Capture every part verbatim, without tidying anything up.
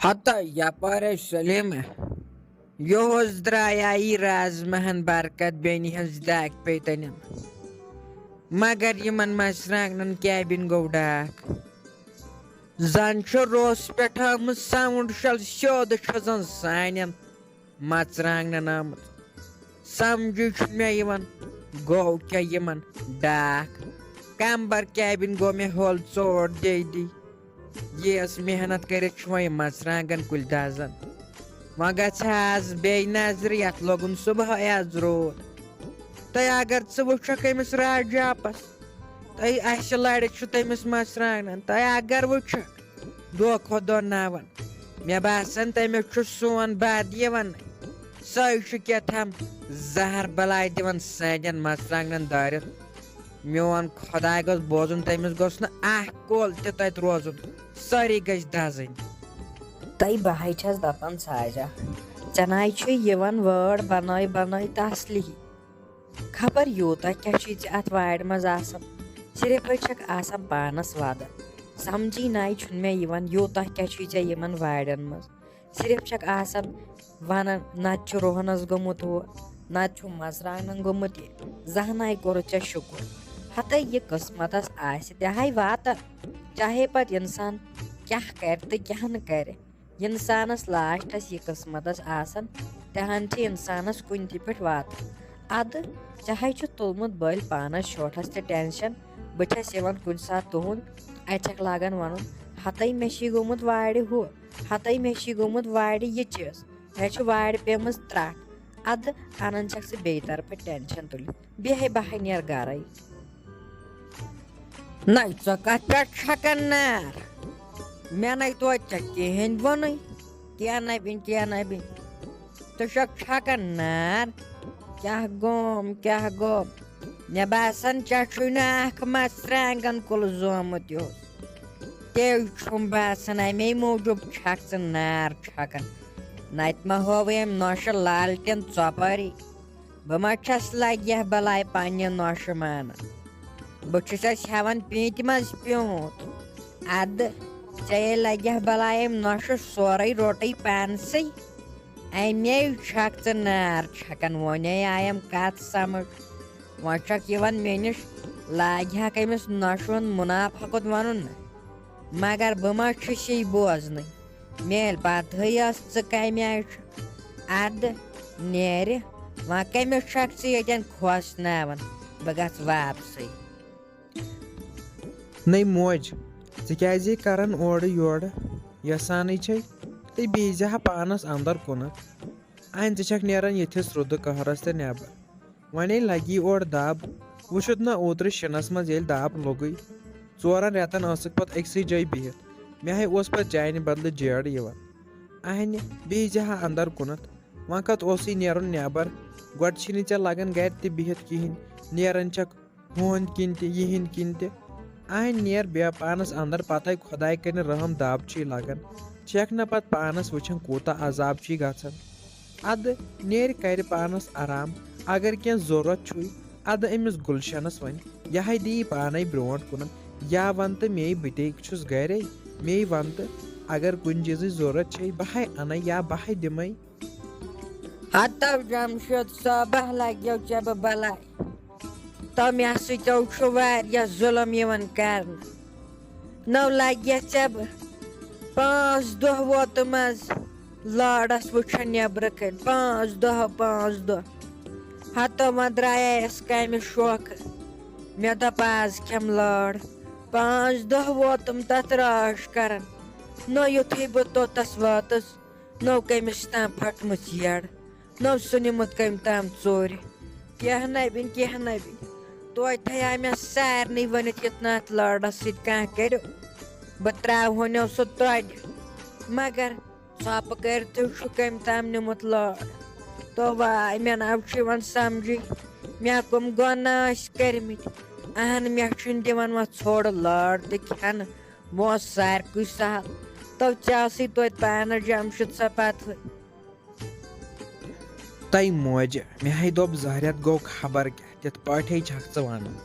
ہتا یپارے سلیمہ، یُہُس درٛایاے رازماہن برکت بیٚنہِ ہٕنٛز دگ پیٚیہِ تٔنِم۔ مگر یِمن مرژٕوانٛگنن کیبن گوٚو ڈاکھ۔ زن چھُ روس پٮ۪ٹھ آمُت ساوُنٛڈ شل سیوٚد چھُ زن سانٮ۪ن مرژٕوانٛگنن آمُت۔ سمجھے چھُنہٕ مےٚ یِوان، گوٚو کیٛاہ یِمن ڈاکھ؟ کمبر کیبن گوٚو مےٚ ہول ژوٹ دے دی۔ یہِ ٲس محنت کٔرِتھ چھُ وۄنۍ یہِ مرژٕوانٛگن کُلۍ دزان۔ وۄنۍ گژھِ ہا از بیٚیہِ نظرِ، یتھ لوگُن صبحٲے از روٗد۔ تہٕ اگر ژٕ وٕچھکھ أمِس راجاپس، تہٕ اسہِ لڑِ چھُ تٔمِس مرژٕوانٛگنن۔ تہٕ اگر وٕچھکھ، دۄہ کھۄتہٕ دۄہ ناوان۔ مےٚ باسان، تٔمِس چھُ سون بد یِوان۔ سۄے چھُ کیٛاہ تام زہر بلاے دِوان سانٮ۪ن مرژٕوانٛگنن دٲرِتھ۔ میون خۄداے گوٚژھ بوزُن، تٔمِس گوٚژھ نہٕ اکھ کُل تہِ تتہِ روزُن۔ سٲری گٔژھۍ دزٕنۍ۔ تَے بہٕ ہَے چھَس دَپان ساجا، ژےٚ نَے چھُے یِوان وٲر بَنٲے بَنٲے تَسلی۔ خبر یوٗتاہ کیٛاہ چھُے ژےٚ اَتھ وارِ منٛز آسان، صرف ہے چھَکھ آسان پانَس وَدان۔ سَمجھی نَے چھُنہٕ مےٚ یِوان یوٗتاہ کیٛاہ چھُے ژےٚ یِمَن وارٮ۪ن منٛز۔ صرف چھَکھ آسان وَنان، نَتہٕ چھُ روہنَس گوٚمُت ہُہ، نَتہٕ چھُ مَرژٕوانٛگنَن گوٚمُت یہِ۔ زانٛہہ نَے کوٚرُتھ ژےٚ شُکُر۔ ہَتَے یہِ قٕسمَتَس آسہِ تہِ ہَے واتان، چاہے پَتہٕ اِنسان کیٛاہ کَرِ تہٕ کیٛاہ نہٕ کَرِ۔ اِنسانَس لاسٹَس یہِ قٕسمَتَس آسان، تہِ ہَن چھِ اِنسانَس کُنہِ تہِ پٮ۪ٹھ واتان۔ اَدٕ ژےٚ ہَے چھُ تُلمُت بٔلۍ پانَس شوٹھَس تہِ ٹٮ۪نشَن، بہٕ چھَس یِوان کُنہِ ساتہٕ تُہُنٛد، اَتہِ چھَکھ لاگان وَنُن، ہَتَے مےٚ چھُے گوٚمُت وارِ ہُہ، ہَتَے مےٚ چھُے گوٚمُت وارِ یہِ چیٖز، مےٚ چھُ وارِ پیٚمٕژ ترٛٹھ۔ اَدٕ اَنان چھَکھ ژٕ بیٚیہِ طرفہٕ ٹٮ۪نشَن تُلِتھ، بیٚہے بہٕ ہَے نیرٕ گَرَے۔ نَے ژٕ کَتھ پٮ۪ٹھ چھَکَن نار؟ مےٚ نَے توتہِ ژےٚ کِہیٖنۍ ووٚنُے، کینٛہہ نَے بِنۍ، کینٛہہ نَے بِنۍ۔ ژٕ چھَکھ چھَکَن نار؟ کیٛاہ گوم، کیٛاہ گوم؟ مےٚ باسان، ژےٚ چھُے نہٕ اکھ مرژٕوانٛگن کُل زومُت یُہُس۔ تیٚلہِ چھُم باسان، اَمے موٗجوٗب چھَکھ ژٕ نار چھَکان۔ نَتہٕ ما ہووٕے أمۍ نۄشہِ لالٹیٖن ژۄپٲری۔ بہٕ ما چھَس لگہِ بلاے پننہِ نۄشہِ مانان؟ بہٕ چھُسَس ہٮ۪وان پیٖنتہِ منٛز پیوٗنت۔ اَدٕ ژےٚ ییٚلہِ لگہِ بلاے أمۍ نۄشہِ سورُے روٚٹٕے پانسٕے۔ اَمے چھَکھ ژٕ نار چھَکان، وۄنے آیم کَتھ سمجھ۔ وۄنۍ چھَکھ یِوان مےٚ نِش، لاگہِ ہاکھ أمِس نۄشہِ ہُنٛد مُنافع کوٚت وَنُن نہ۔ مگر بہٕ ما چھُس یی بوزنٕے؟ مےٚ ییٚلہِ پَتہٕے ٲس ژٕ کَمہِ آیہِ چھُ۔ اَدٕ نیرِ، وۄنۍ کٔمِس چھَکھ ژٕ ییٚتٮ۪ن کھوژناوان؟ بہٕ گژھٕ واپسٕے۔ نٔے موج، ژٕ کیٛازِ یہِ کران اورٕ یورٕ؟ یژھانٕے چھے تہٕ بیٚیہِ زِ ہا پانس اندر کُنتھ۔ انہِ ژٕ چھکھ نیران یِتھِس رُدٕ قہرس تہٕ نٮ۪بر۔ وۄنۍ لگی اورٕ دب۔ وُچھُتھ نہ اوترٕ شِنس منٛز ییٚلہِ دب لوٚگُے، ژورن رٮ۪تن ٲسٕکھ پتہٕ أکسٕے جایہِ بِہِتھ۔ مےٚ ہے اوس پتہٕ چانہِ بدلہٕ جیڑ یِوان۔ اہنہِ، بیٚیہِ زِ ہا اندر کُنتھ۔ وۄنۍ کتھ اوسُے نیرُن نٮ۪بر؟ گۄڈٕ چھِنہٕ ژےٚ لگان گرِ تہِ بِہِتھ کِہیٖنۍ، نیران چھکھ ہُہُنٛد کِنۍ تہِ، یِہِنٛدۍ کِنۍ تہِ۔ اہنہِ نیر بیٚہہ پانس اندر، پتے خۄداے کرِ رحم، دب چھُے لگان۔ چھکھ نہ پتہٕ پانس وٕچھان کوٗتاہ عذاب چھُے گژھان۔ ادٕ نیرِ کرِ پانس آرام۔ اگر کینٛہہ ضروٗرت چھُے، ادٕ أمِس گُلشنس ونہِ، یہِ ہے دِیی پانے برونٛٹھ کُنتھ۔ یا ون تہٕ مے، بہٕ تے چھُس گرے، مے ون تہٕ اگر کُنہِ چیٖزٕچ ضروٗرت چھے، بہٕ ہے انَے یا بہٕ ہے دِمَے۔ ہتو جمشید صٲبہ، لگیو ژےٚ بہٕ بلاے۔ تو مےٚ سۭتۍ چھُ واریاہ ظُلم یِوان کرنہٕ۔ نو لگہِ ژےٚ بہٕ پانٛژھ دۄہ ووتُم از لارڈس وٕچھان نیبرٕ کنۍ، پانٛژھ دۄہ، پانٛژھ دۄہ۔ ہتو وۄنۍ درٛایس کامہِ شوقہٕ، مےٚ دوٚپ از کھٮ۪م لارڈ۔ پانٛژھ دۄہ ووتُم تتھ راش کران، نو یُتھُے بہٕ توٚتس وٲژٕس، نو کٔمِس تام پھٹمٕژ یٔڈ، نو سُہ نیوٗمُت کٔمۍ تام ژوٗرِ۔ کینٛہہ نہ بِنۍ، کینٛہہ نہ بِنۍ۔ توتہِ تھایاو مےٚ سارنٕے ؤنِتھ، یُتھ نہٕ اَتھ لارڈس سۭتۍ کانٛہہ کٔرِو۔ بہٕ ترٛاوہونو سُہ تۄدِ۔ مگر ژھۄپہٕ کٔرِتھٕے چھُ کٔمۍ تام نیوٗمُت لارڈ۔ تو واے، مےٚ نہ چھُ یِوان سمجھٕے، مےٚ کٕم گۄناہ ٲسۍ کٔرمٕتۍ۔ اہن، مےٚ چھُنہٕ دِوان وۄنۍ ژھوٚڑ لارڈ تہِ کھٮ۪نہٕ۔ بہٕ اوسُس سارکُے سہل۔ تو ژےٚ ٲسٕے توتہِ پانس جمشید سۄ پتہٕ۔ تۄہہِ موجہِ، مےٚ ہے دوٚپ زہرٮ۪تھ گوٚو خبر کیٛاہ، تِتھ پٲٹھۍ ہے چھکھ ژٕ ونان۔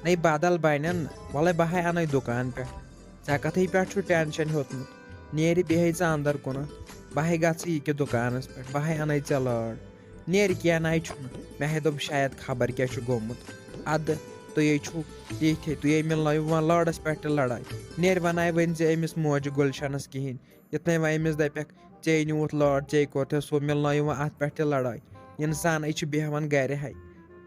نَے بدل بنن نہٕ، وَلَے بہٕ ہے اَنَے دُکان پٮ۪ٹھ۔ ژےٚ کتھٕے پٮ۪ٹھ چھُ ٹینشن ہیوٚتمُت؟ نیرِ بیٚہے ژٕ اندر کُنتھ، بہٕ ہے گژھٕ یہِ کہِ دُکانس پٮ۪ٹھ، بہٕ ہے انے ژےٚ لٲر۔ نیرِ کینٛہہ ناے چھُنہٕ، مےٚ ہے دوٚپ شاید خبر کیٛاہ چھُ گوٚمُت۔ ادٕ تُہۍ چھُو ییٚتھے، تُہۍ مِلنٲیِو وۄنۍ لٲرس پٮ۪ٹھ تہِ لڑٲے۔ نیرِ وۄنۍ آے ؤنۍ زِ أمِس موجہِ گُلشنس کِہیٖنۍ۔ یُتھ نَے وۄنۍ أمِس دَپٮ۪کھ، "ژےٚ نیوٗتھ لٲر، ژےٚ کوٚرتھے سُہ، مِلنٲیِو وۄنۍ اَتھ پٮ۪ٹھ تہِ لڑٲے۔" اِنسانٕے چھُ بیٚہوان گرِ ہے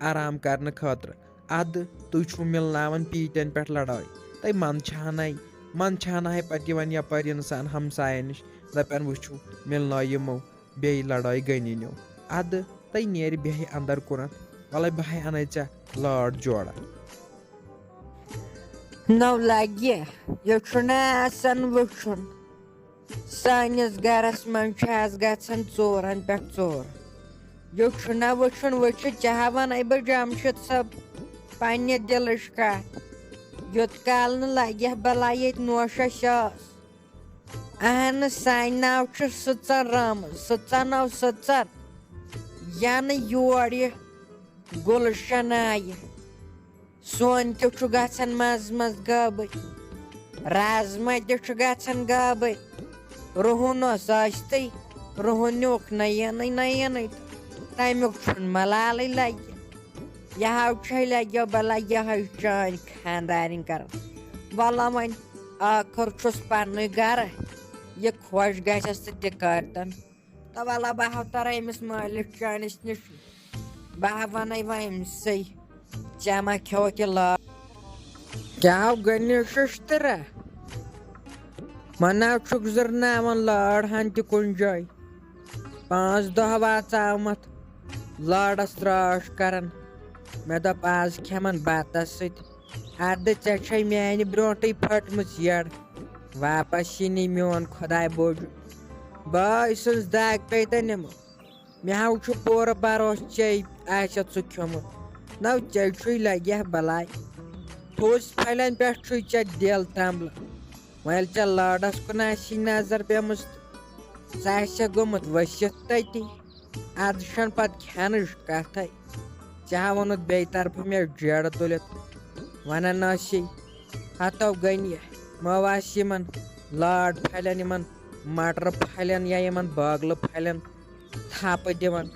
آرام کرنہٕ خٲطرٕ۔ اَدٕ تُہۍ چھِو مِلناوان پیٖتٮ۪ن پٮ۪ٹھ لڑٲے۔ تہٕ منٛدچھانَے، منٛدچھانَے پَتہٕ یِوان یَپٲرۍ اِنسان ہمساین نِش، دَپان، "وٕچھِو، مِلنٲیِو یِمو بیٚیہِ لڑٲے گٔنی نیو۔" اَدٕ تہٕ نیرِ بیٚہہِ اندر کُنتھ، وَلَے بہٕ ہے اَنَے ژےٚ لٲر جوڑا۔ نو لگہِ، یہِ چھُنہ آسان وٕچھُن۔ سٲنِس گرس منٛز چھُ آز گژھان ژورن پٮ۪ٹھ ژور۔ یہِ چھُنہ وٕچھُن، وٕچھِتھ چاہے ونے بہٕ جمشید صٲب پننہِ دِلٕچ کتھ۔ یوٚت کال نہٕ لگہِ بلاے ییٚتہِ نوشس شاس۔ اہن، سانہِ ناو چھُ سٕژن رٲمٕژ، سٕژن او سٕژن۔ ینہٕ یور یہِ گُلشن آیہِ۔ سون تہِ چھُ گژھان منٛزٕ منٛزٕ غٲبٕے، رازما تہِ چھُ گژھان غٲبٕے۔ رُہُن اوس ٲستٕے، رُہُن نیوٗکھ نہ یِنٕے، نہ یِنٕے۔ تَمیُک چھُنہٕ ملالٕے لگہِ۔ یہِ ہاو چھے لگیو بلاے یِہوٚے چٲنۍ خانٛدارِنۍ کران۔ وَلہٕ وۄنۍ ٲخٕر چھُس پننُے گرٕ، یہِ خۄش گژھٮ۪س تہٕ تہِ کٔرۍتن۔ تہٕ وَلہٕ بہٕ ہاو تَرٕ أمِس مٲلِس چٲنِس نِش، بہٕ ہاو وَنَے وۄنۍ أمِسٕے، ژےٚ ما کھیوٚو تہِ لٲر؟ کیٛاہ ہاو غنی شِشتٕرا؟ مَناو چھُکھ زٕرناوان لٲر ہَن تہِ کُنہِ جایہِ۔ پانٛژھ دۄہ واژامَتھ لٲرَس ترٛاش کَران۔ مےٚ دوٚپ، آز کھٮ۪مَن بَتَس سۭتۍ۔ اَدٕ ژےٚ چھے میٛانہِ برٛونٛٹھٕے پھٔٹمٕژ یٔڈ۔ واپس یی نہٕ میون خۄداے بوجُن۔ بٲے سٕنٛز دگ پیٚیہِ تہٕ نِمو۔ مےٚ ہاو چھُ پوٗرٕ بروسہٕ ژےٚ آسٮ۪تھ سُہ کھیوٚمُت۔ نو ژےٚ چھُے لگہِ ہا بلاے۔ پھوٚز پھلٮ۪ن پٮ۪ٹھ چھُے ژےٚ دِل تمبلہٕ۔ وۄنۍ ییٚلہِ ژےٚ لٲرس کُن آسی نظر پیمٕژ تہٕ ژٕ آسٮ۪کھ گوٚمُت ؤسِتھ تٔتی۔ ادٕ چھَنہٕ پتہٕ کھٮ۪نٕچ کتھے۔ ژےٚ ہا ووٚنُتھ بیٚیہِ طرفہٕ مےٚ جیرٕ تُلِتھ۔ ونان ٲسی، ہتو گٔنۍ یہِ، مٲو آسہِ یِمن لٲر پھلٮ۪ن، یِمن مٹرٕ پھلٮ۪ن یا یِمن بٲگلہٕ پھلٮ۪ن تھپہٕ دِوان۔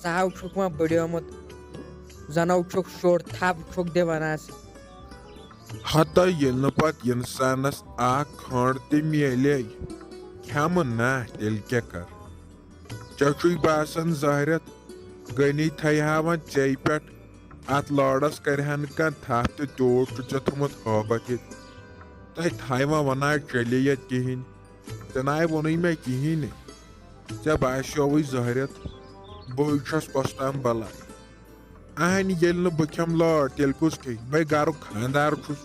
ژٕ ہاو چھُکھ وۄنۍ بٕڈیومُت، زنو چھُکھ شُر، تھپھ چھُکھ دِوان آز۔ ہتہ ییٚلہِ نہٕ پتہٕ انسانس اکھ کھنٛڈ تہِ میلے، کھٮ۪مہٕ نا، تیٚلہِ کیٛاہ کر؟ ژےٚ چھُے باسان زہرٮ۪تھ غنی تھایہِ ہا وۄنۍ ژے پٮ۪ٹھ، اتھ لٲرس کرِ ہا نہٕ کانٛہہ تھپھ تہٕ تیوٗت چھُ ژےٚ تھوٚمُت ہٲبتھ ییٚتہِ۔ تۄہہِ تھایہِ وۄنۍ ونان چلے ییٚتہِ کِہیٖنۍ، ژےٚ ناے ووٚنُے مےٚ کِہیٖنۍ نہٕ۔ ژےٚ باسیووُے زہرٮ۪تھ، بٕے چھَس پۄستان بلاے۔ اہنہِ، ییٚلہِ نہٕ بہٕ کھٮ۪مہٕ لٲر، تیٚلہِ کُس کھیٚیہِ؟ بے گرُک خانٛدار چھُس،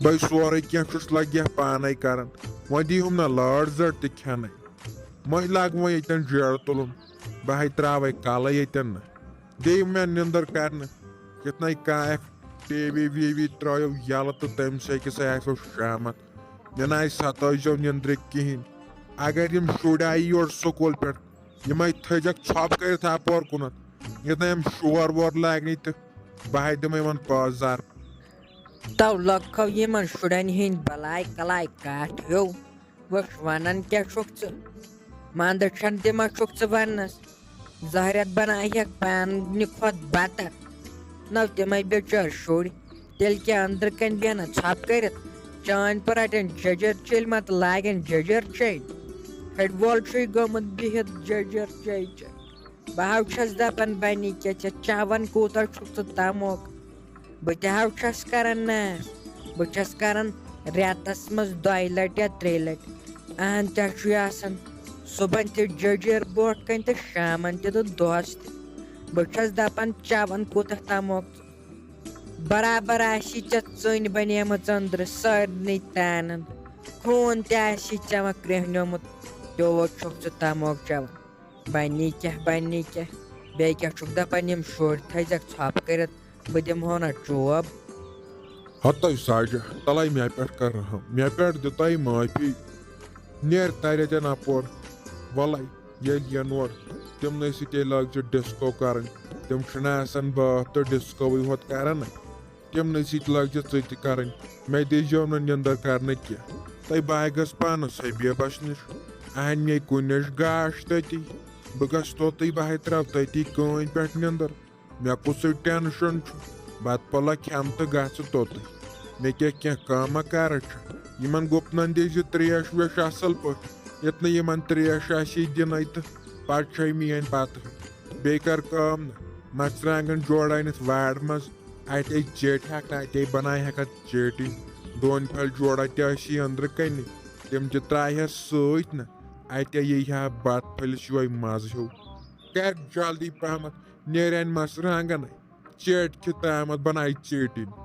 بے سورُے کینٛہہ چھُس لگہِ پانے کران۔ وۄنۍ دی ہُم نہ لٲر زٔٹ تہِ کھٮ۪نَے۔ وۄنۍ لاگہٕ وۄنۍ ییٚتٮ۪ن جیرٕ تُلُن، بہٕ ہے ترٛاوَے کلہٕ ییٚتٮ۪ن نہٕ۔ دِیِو مےٚ نِندٕر کرنہٕ، یُتھ نَے کانٛہہ اکھ ٹی وی وی وی ترٛٲیِو یَلہٕ تہٕ تَمہِ سۭتۍ کِسَے آسیو شامَتھ۔ مےٚ نَے ستٲیزیو نِندرِ کِہیٖنۍ۔ اگر یِم شُرۍ آیہِ یور سکوٗل پٮ۪ٹھ، یِمَے تھٲیزٮ۪کھ ژھۄپہٕ کٔرِتھ اَپور کُنَتھ، یُتھ نَے یِم شور وور لاگنٕے تہٕ بہٕ ہے دِمَے یِمَن پٲزار۔ تو لۄکھو یِمن شُرٮ۪ن ہِنٛدۍ بلاے کلاے کاٹھ ہیوٗ۔ وٕچھ، وَنان کیٛاہ چھُکھ ژٕ؟ منٛدٕ چھَن تہِ ما چھُکھ ژٕ وَننَس؟ زہرٮ۪تھ بناوہٮ۪کھ پانہٕ نہِ کھۄتہٕ بدتر۔ نہ تِمَے بِچٲرۍ شُرۍ، تیٚلہِ کیٛاہ أنٛدرٕ کَنۍ بیٚہنہ ژھۄپہٕ کٔرِتھ؟ چٲنۍ پٲٹھۍ رَٹن جٔجٕر چیٚلۍ مَتہٕ لاگن جٔجٕر چیٚلۍ۔ فُٹ بال چھُے گوٚمُت بِہِتھ جٔجٕر چیٚے چیٚے۔ بہٕ ہاو چھَس دَپان، بَنی کیٛاہ ژےٚ چاوان کوٗتاہ چھُکھ ژٕ تَموک؟ بہٕ تہِ ہاو چھَس کران ناس۔ بہٕ چھَس کران رٮ۪تَس منٛز دۄیہِ لَٹہِ یا ترٛیٚیہِ لَٹہِ۔ اہن، ژےٚ چھُے آسان صُبحن تہِ جٔجیٖر برونٛٹھ کَنۍ تہٕ شامَن تہِ تہٕ دۄہَس تہِ۔ بہٕ چھَس دَپان، چٮ۪وان کوٗتاہ تَموکھ ژٕ؟ برابر آسی ژےٚ ژٔنۍ بَنیمٕژ أنٛدرٕ سارنٕے تانَن۔ خوٗن تہِ آسی ژےٚ وۄنۍ کرٛیٚہنیومُت، تیوٗت چھُکھ ژٕ تَموکھ چٮ۪وان۔ بَنی کیٛاہ، بَنی کیٛاہ؟ بیٚیہِ کیٛاہ چھُکھ دَپان، یِم شُرۍ تھٲیزٮ۪کھ ژھۄپہٕ کٔرِتھ، بہٕ دِمہو نہ چوب۔ ہتَے ساجہِ، تَلَے مےٚ پٮ۪ٹھ کر رحم، مےٚ پٮ۪ٹھ دِ تۄہہِ معٲفی۔ نیر تَرِ اَتٮ۪ن اَپور۔ وَلَے، ییٚلہِ یَنہٕ اورٕ تِمنٕے سۭتۍ لٲگۍ زِ ڈِسکو کَرٕنۍ۔ تِم چھِنہٕ آسان بٲتھ تہٕ ڈِسکوٕے ہوت کَران۔ تِمنٕے سۭتۍ لٲگۍ زِ ژٕ تہِ کرٕنۍ۔ مےٚ دیٖزیو نہٕ نِندٕر کرنہٕ کینٛہہ۔ تہٕ بہٕ ہا گژھٕ پانہٕ حبیبس نِش۔ اہنۍ مے کُنِش گاش تٔتی۔ بہٕ گژھٕ توٚتُے، بہٕ ہا ترٛاوٕ تٔتی کٲنۍ پٮ۪ٹھ نِندٕر۔ مےٚ کُسٕے ٹینشن چھُ؟ بتہٕ پھوٚلہ کھٮ۪مہٕ تہٕ گژھٕ توٚتُے۔ مےٚ کیٛاہ کینٛہہ کٲمہ کارہ چھِ؟ یِمن گُپنن دِیہِ زِ ترٛیش ویش اصل پٲٹھۍ۔ ییٚتہِ نہٕ یِمن ترٛیش آسی دِنَے تہٕ پتہٕ چھے میٲنۍ پتہٕ۔ بیٚیہِ کر کٲم نہ، مرژٕوانٛگن جوڑا أنِتھ وارِ منٛز، اَتہِ أکۍ چیٹہِ ہٮ۪کھ نہ، اَتے بناے ہٮ۪کھ اَتھ چیٹِنۍ۔ ڈوٗنۍ پھلۍ جوڑا تہِ ٲسی أنٛدرٕ کَنہِ، تِم تہِ ترٛایہِ ہس سۭتۍ نہ، اَتے یی ہا بتہٕ پھٔلِس یِہوٚے مزٕ ہیوٗ۔ کر جلدی پہمتھ، نیرِ اَنہِ مرژٕوانٛگن چیٹہِ کھِ تامتھ بنایہِ چیٹِنۍ۔